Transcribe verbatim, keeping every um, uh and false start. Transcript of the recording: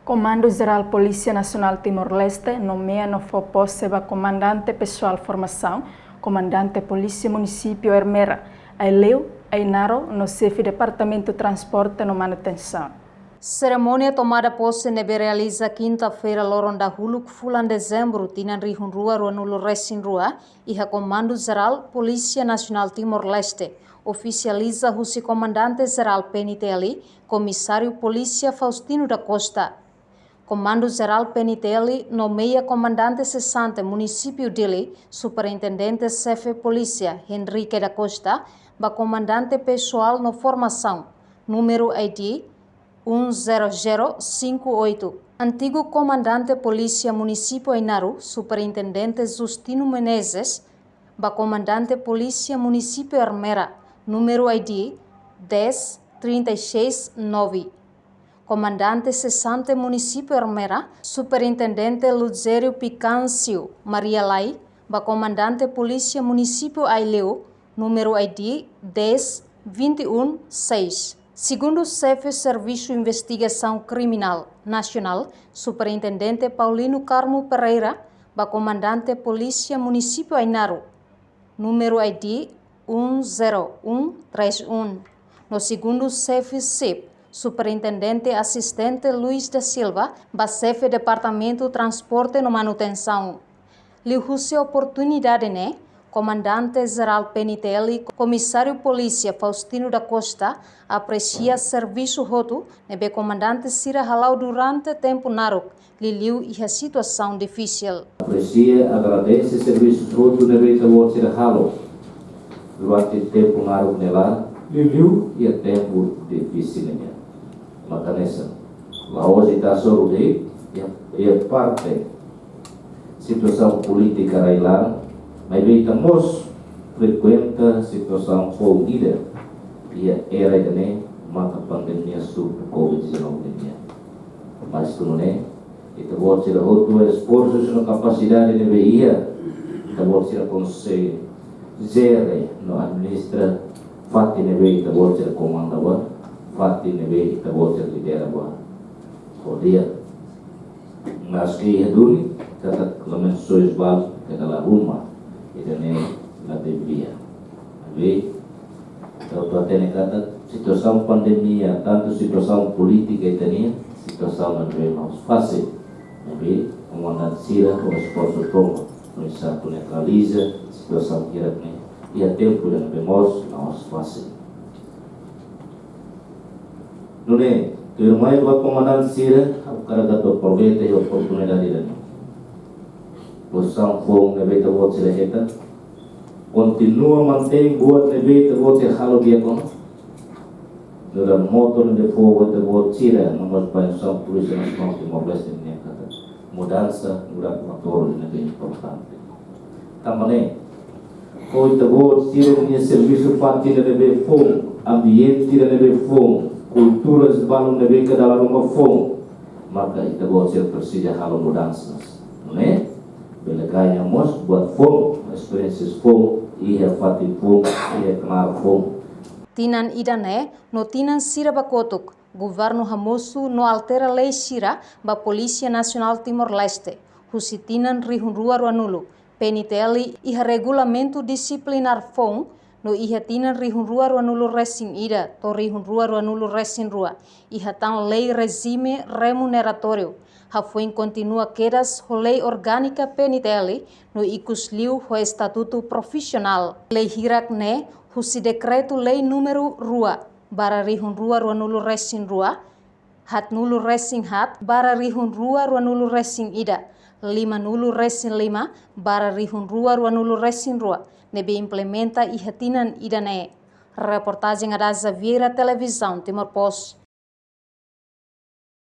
Komandu Jerál Polísia Nasionál Timor-Leste nomeia no fó pose ba komandante pesoál formasaun, Komandante Polísia Munisípiu Ermera, Aileu Ainaro, no Xefe Departamentu Transporte no Manutensaun. Serimónia tomada pose ne'ebé realiza kinta-feira loron dahuluk fulan Dezembru tinan rihun rua ruanulu resin rua, iha Komandu Jerál Polísia Nasionál Timor-Leste, ofisializa husi Komandante Jerál P N T L, Komisáriu Polísia Faustino da Costa. Komandu Jerál P N T L nomeia Komandante Sesante Munisípiu Dili, Superintendente Xefe Polísia Henrique da Costa, ba Komandante Pesoál no Formasaun, númeru I D um zero zero cinco oito. Antigu Komandante Polísia Munisípiu Ainaro, Superintendente Justino Menezes, ba Komandante Polísia Munisípiu Ermera, númeru I D dez trinta e seis nove. Komandante Sesante Munisípiu Ermera, Superintendente Luzério Picâncio Maria Lai, ba Komandante Polísia Munisípiu Aileu, númeru I D dez vinte e um seis. Segundu Xefe Servisu Investigasaun Kriminál Nasionál, Superintendente Paulino Carmo Pereira, ba Komandante Polísia Munisípiu Ainaro, númeru I D um zero um três um. No Segundu Xefe SIP, Superintendente Asistente Luis da Silva, ba Xefe Departamentu Transporte no Manutensaun. Liuhusi oportunidade ne'e, Komandante Jerál P N T L, Komisáriu Polísia Faustino da Costa, apresia servisu hotu ne'ebé komandante sira hala'o durante tempu naruk, liuliu iha situasaun difisil. Apresia, agradese servisu hotu ne'ebé ita-boot sira halo durante tempu naruk ne'e laran, liuliu iha tempu difisil ne'e. Maka hanesan, la'ós ita hasoru de'it iha, iha parte situasaun polítika rai-laran, maibé ita mós frekuenta situasaun foun ida iha era ida-ne'e, maka pandemia surtu Covid dezanove nian. Mas tu nune'e, ita-boot sira hotu esforsu no kapasidade ne'ebé iha, ita-boot sira konsege jere no administra fatin ne'ebé ita-boot sira komanda ba, fatin ne'ebé ita-boot sira lidera ba. Ho dia, maski iha duni katak lamensois bal ka dala ruma ida-ne'e la devia. Maibé, ita hatene katak situasaun pandemia, tantu situasaun polítika ita-nian, situasaun ne'ebé la'ós fasil. Maibé, komandante sira ho esforsu tomak, no esforsu neutraliza situasaun hirak ne'e iha tempu ida ne'ebé mós la'ós fasil. Nune'e, tuirmai ba komandante sira, ha'u hakarak atu aproveita iha oportunidade ida-ne'e. Posisaun foun ne'ebé ita-boot sira hetan, kontinua mantein buat ne'ebé ita-boot sira halo di'ak ona. Nu'udar moto ne'ebé fó ba ita-boot sira, no mós ba Instituisaun Polísia Nasionál Timor-Leste nian katak, mudansa nu'udar motór ne'ebé importante. Tanba ne'e, ho ita-boot sira-nia servisu fatin ida ne'ebé foun, ambiente ida ne'ebé foun, kultura balun ne'ebé ka dala ruma foun, maka ita-boot sira presiza halo mudansas. Nune'e, bele gaña mós buat foun, esperiénsia foun, iha fatin foun, iha knaar foun. Tinan ida-ne'e, no tinan sira ba kotuk, Governu hamosu no altera lei sira ba Polísia Nasionál Timor-Leste. Husi tinan rihun rua ruanulu, P N T L iha regulamentu disiplinár foun, no iha tinan rihun rua ruanulu resin ida to'o rihun rua ruanulu resin rua, iha tan lei rejime remuneratóriu. Hafoin kontinua kedas ho lei orgánika P N T L, no ikusliu ho estatutu profisionál. Lei hirak ne'e husi Dekretu-Lei númeru rua barra rihun rua ruanulu resin rua, haatnulu resin haat barra rihun rua ruanulu resin ida, limanulu resin lima barra rihun rua ruanulu resin rua, ne'ebé implementa iha tinan ida-ne'e. Reportajen Adaza Vieira, Televizaun Timor Post.